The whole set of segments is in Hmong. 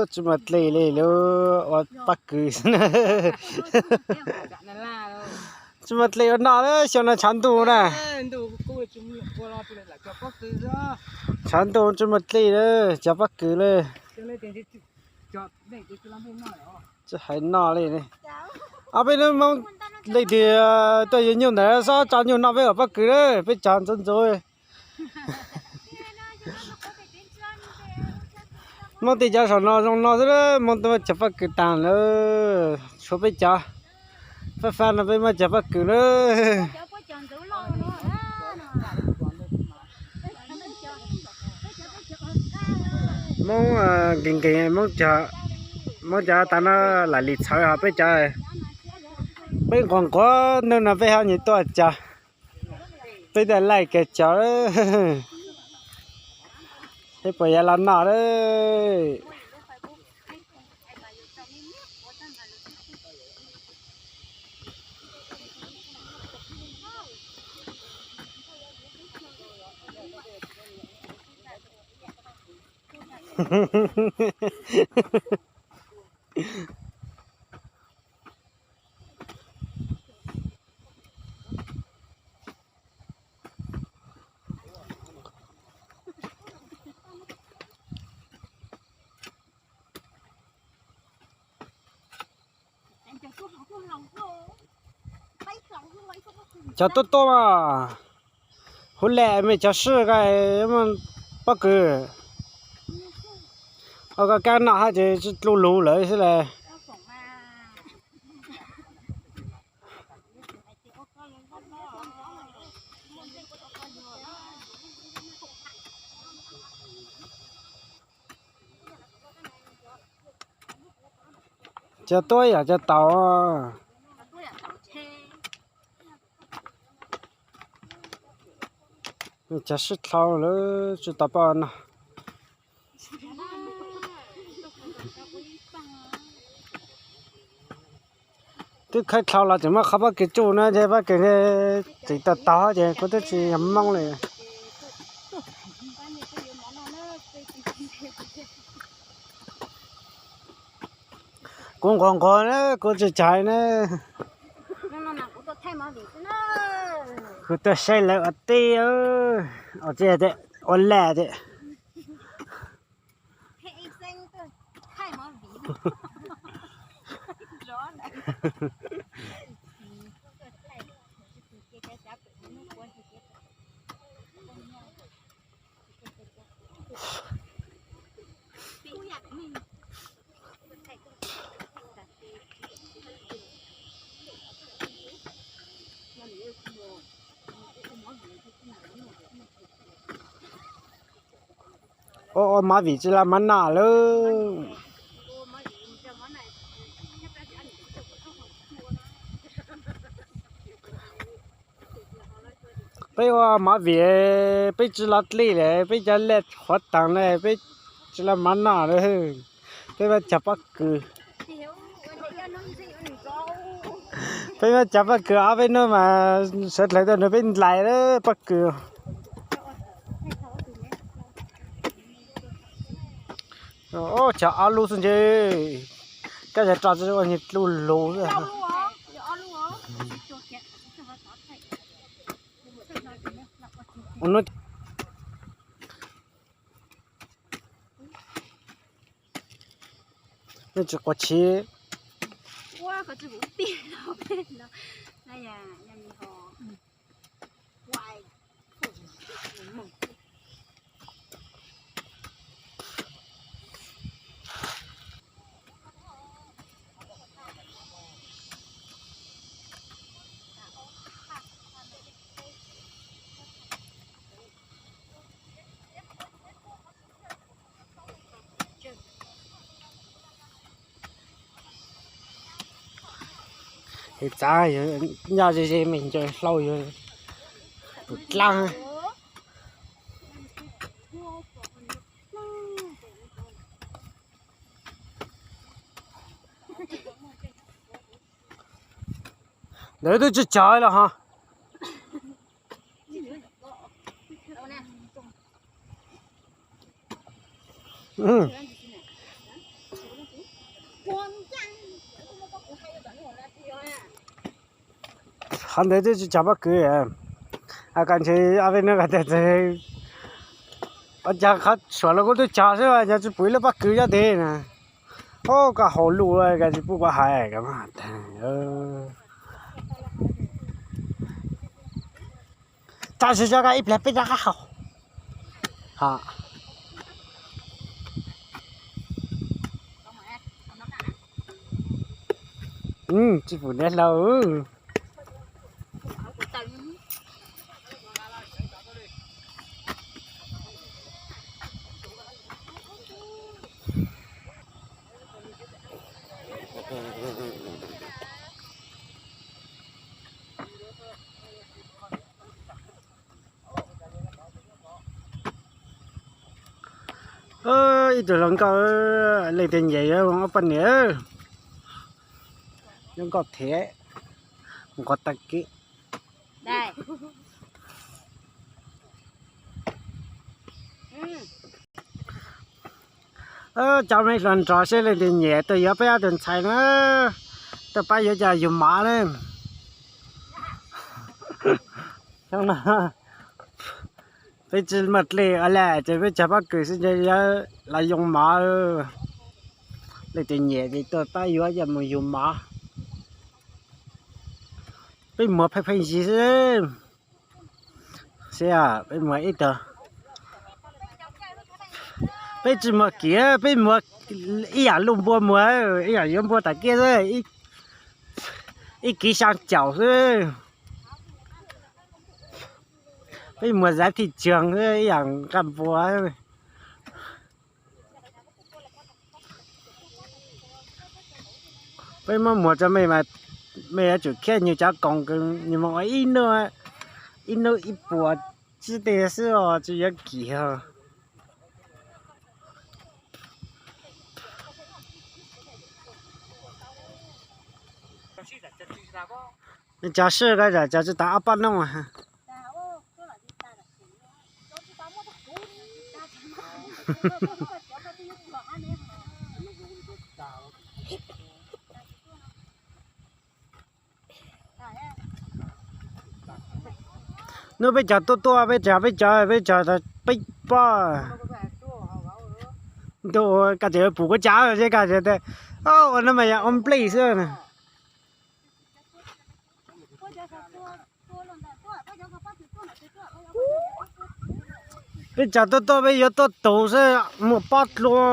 Tsis muaj dlej li lub ua pob kws. Tsis muaj dlej ua noj lawm, xyoo no tshav ntuj na. Tshav ntuj tsis muaj dlej lawm, cog pob kws lawm. Tsis hais noj li. Ob peb hnub Hmoob leej twg tuaj yuav nyuj ntawd xob tso nyuj noj peb ua pob kws lawm, peb cog ntxuav ntxuav. Hmoob tej cov saum no zoo no xwb, Hmoob twb muab cog pob kws tag lawm, tshuav peb cov fab fab no peb muab cog pob kws lawm. Hmoob nkees nkees, Hmoob cov tas no lam lim txhawv, ho peb cov, peb nquag nquag ntawm no peb ho nyiam tuaj cog, peb thiaj laij kiag cog. Peb puas yuav los noj lawm. Cov tuaj tuaj mas, huv lem mej cov sij koj pob kws, ua koj kab noj hab ces tsis dlub lug lawm xwb las. Cov tuab yam cov taus. Cov sib dlhau lawm tsis tau poj no. Twb khawb dlhau los tseem muab qhov pob kws tsuj na ces pob kws tseem tau tau ces kuv twb tsis yog Hmoob li. Kuv nquag nquag na, kuv tsis txhais na. Kuv tuaj saib lawv ua teb, ua teb, ua laj teb. Ua, ua mov vim tsis laj mov noj lawm. Peb ua mov vim peb tsis laj dlej lawm, peb cov laj qhuav taag na, peb tsis laj mov noj lawm. Peb muab cog pob kws. Peb muab cog pob kws ob peb hnub mas sawv dlawg tuaj nrog peb nplais lawm pob kws. Cog ob lub xwb ntshe, kab yog roj ua niag dlub lug xwb. Nej tsis quav tshiv. Es txav yog nyob ze ze me ncaws hlau yog tus dlaab. Ntawd twb tsis cog los ho. Qhov ntawd twb tsis cog pob kws, a, koj ntshe ob peb hnub ko tag ua cas qhov suam los kuj twb cog xwb, yog tsis pum ib lub pob kws nyob tid na. Ub, koj haus luj, koj tsis pub kuv hais. Tag sim cov koj ib pliag peb rov qab haus. Tsis pum niam hlau. Ib tug hluas nkauj, leej twg nyiam yuav ob poj niam, yuav nkauj thiab, nquag tag kev. Cov me hluas nraug seb leej twg nyiam tuaj yuav peb ob tug ntxhais na, tuaj pab yuav coj yug mov na. Peb tsis muaj dlej ua li ces peb cog pob kws xwb, yuav los yoo mov. Leej twg nyiam ces tuaj pab yuav coj mus yug mov. Peb muag pheej pheej zis xwb. Peb muag ib tug, peb tsis muag kiv, peb muag ib yam luj npua muag, ib yam yuav npua tam kiab xwb, ib kiv xyaa caum xwb. Peb muag zav thij tsuag xwb, ib yam nqaj npua. Peb muab muag rau mej mas mej yuav tsum khiab nyuag cov koom, nyuag moog ua ib hnub ib puas tsib teg xwb os, tsis yuav kim os. Cov sij koj zam cov tsis tas ob pab nooj. Hnub peb cog tuaj tuaj peb tsa peb cov peb cog peb pob. Ntu koj tseem pum kuv cov ces koj tias, ua no mas yog ua nplej xwb na. Peb tsa tuaj tuaj peb yuav tuaj tus xwb muaj pob dlua.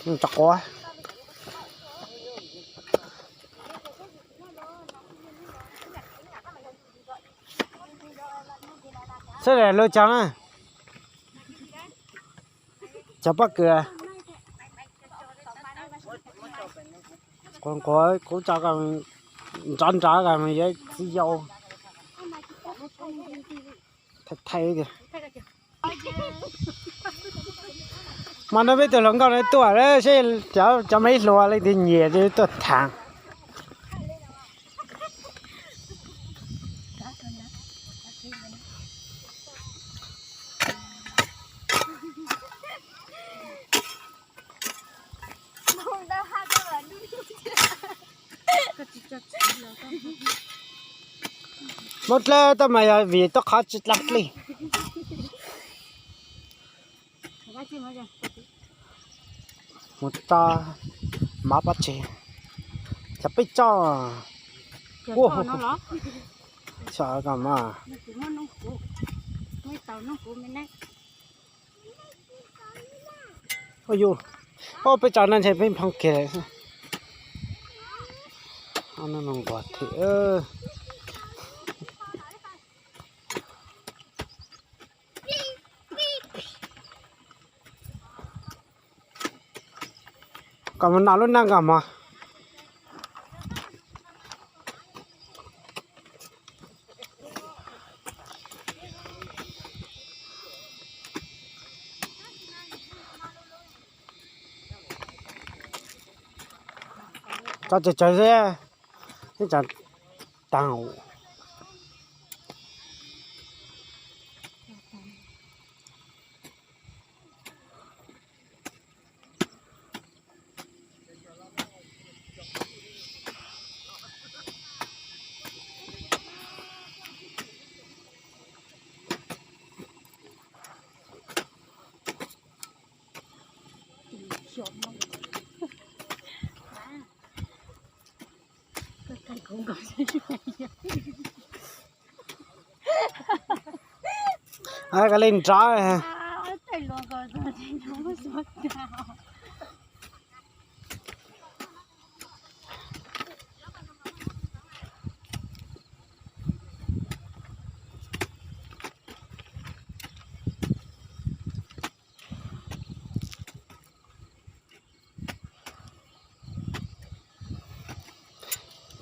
Tso quav. Sawv daws lug cog na. Cog pob kws. Quav quav kuv tso nrov nrov ko mas yuav txiv yau. Thaij thaij tias. Mas no peb tug hluas nkauj no tuaj seb cov me ib hluas leej twg nyiam tuaj tham. Muab dlawb tau mas yog vim tuaj qhov tsis dlaab dlej. Mus tso mov pov tseg, cov peb tso. Ua yus, peb tso no ntshe peb nphoo kiag lawm. Nquag thiab. Kom mus noj lub neej kom mog. Tso tsawg tsawg xwb, ib tsam tag. Koj li nrov.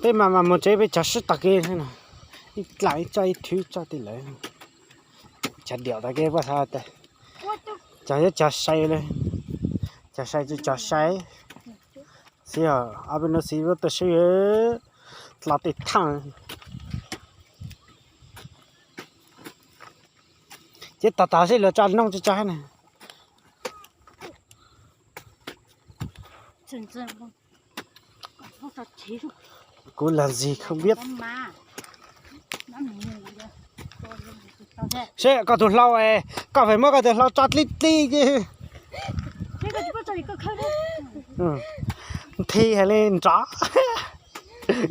Peb mas mas mus tsev peb cog sib tag kev, ib dlaim ib tsob ib thwv tsob tej lawm. Cog diam tag kev pab xav tas, cog yuav cog sai li, cog sai tsis cog sai. Xib ob peb hnub xib lub tuaj sib dlo tej thaj. Ces tog tog sib luag tso noog tsis tso na. Kuv lam zig không biết. Seb koj tus hlau, koj feem muab koj tus hlau tso dlib dlib ces. Nthi hais li nrov.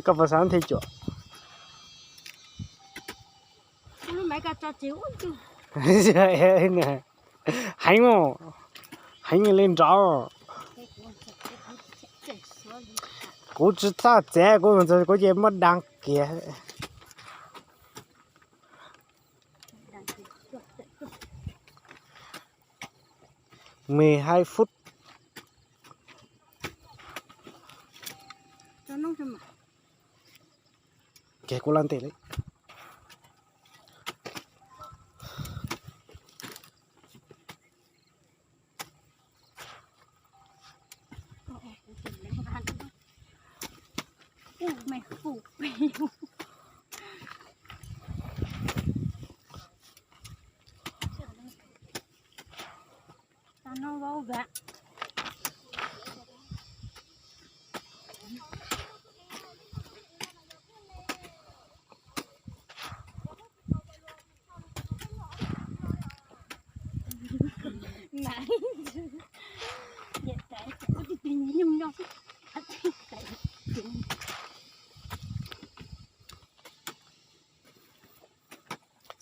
Koj puas xav nthi cuam? Heev, heev li nrov. Kuv tsis txhob txiav, kuv, kuv ces muab dam kiag. Mười hai phút. Ces kuv laj ntes li.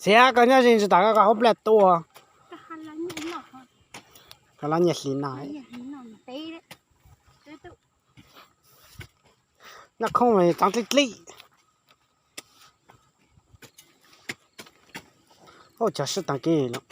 Xiav, koj nyob ze tsis tas koj hauv nplaj tuaj. Koj lab nyiaj hli no. Nyob khoob mas txov dlib dlib. Ua cog sib taag kev lawm.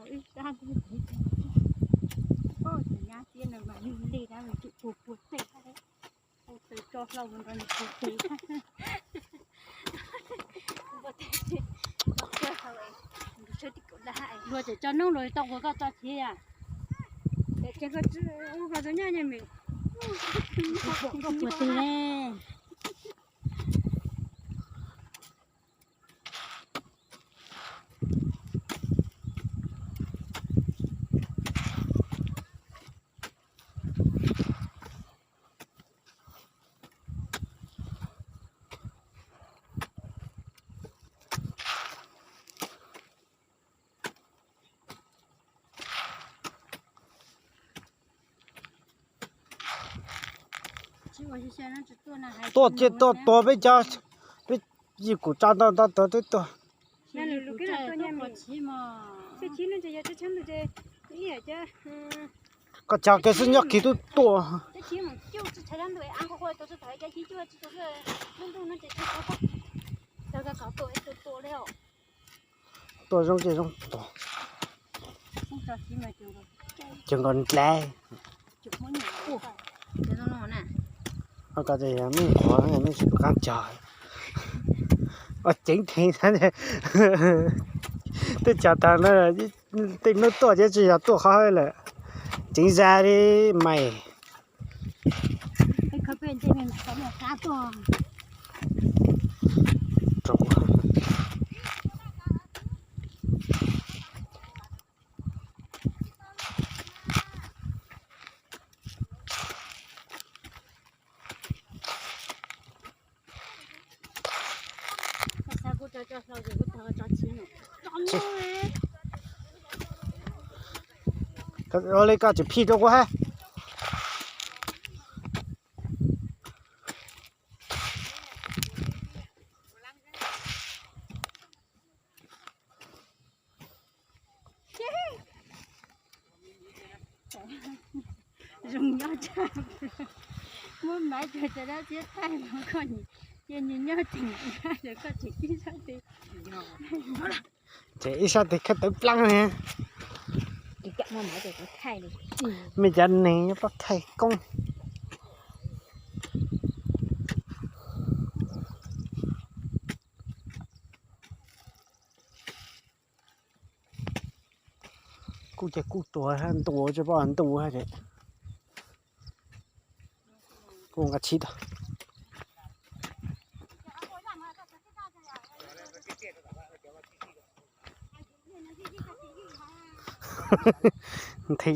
Ib tug nyab tiab no mas yug nplej dab tsuj puag puag tej, ua taw tso hlau nrog nws puag pem. Luag tseem tso noob luag tau, koj tso txiv a. Koj tso nyab nyab me, koj puag twg le. Tuaj ces tuaj tua peb cov Yij kuv tsa ntau ntau tod twb tuag. Koj tsa kiag xwb nyob kiag twb tuaj. Tuaj zoo ces zoo tuaj. Ces nkaus nplaig. Koj tias yog mej qhuav mej tsis qaab cog. Ua ceev theev, tej cog tag no tej hnub tuaj ces tsis yog tuaj qhov lawm. Ceev zag li mais. Ua li koj tsis phij rau kuv hab. Zoo nyob tshaj, muab maiv rau cov dab txiab thaij los koj cia nws nyob tseem ntag, koj tseem ib sab tes, tseem ib sab tes khaub tawv plaab ne. Mej cov neeg nyob pob thaij koob. Kuj ces kuj tuag hab ntu, tsis paub ntu hab ces kuj nqa tshib tag. Nthe,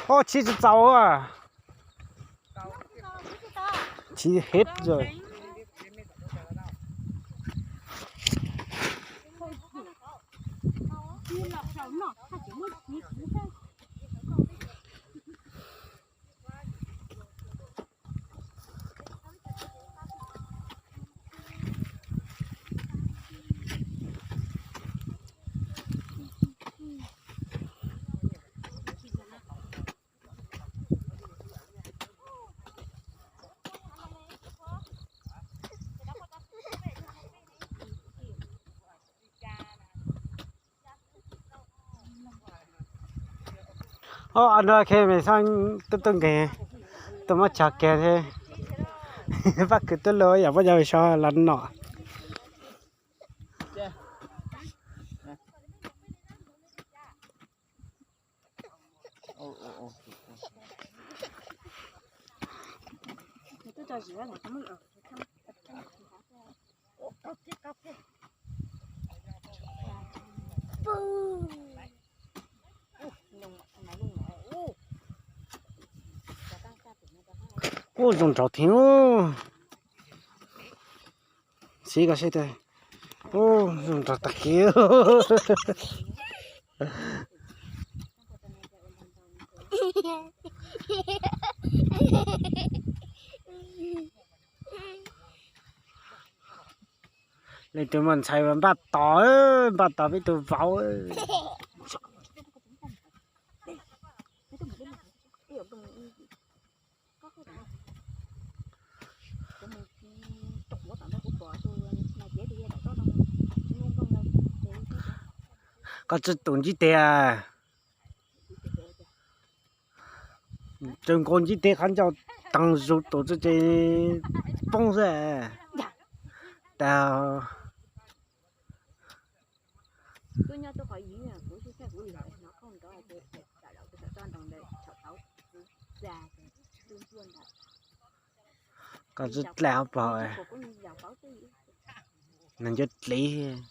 ob tshib tsis txaus. Tshib hev zog. Ob, no khe mej xaab tub tub nkeeg, tuaj muab tso kiag thiab. Pab kwv tub lug yam puab cov so los nom. Ub, zoo nraug thiab. Siv koj seb, ub, zoo nraug tag kev. Leej twg muaj ntxhais mas npaj tos, npaj tos peb tug vauv. Koj tsi tus ntsib teg, tsaws nkaus ntsib teg qhov ncauj taag zus tus tsi ces poob xwb. Tag. Koj tsi dlaab pog, nws nco dlev.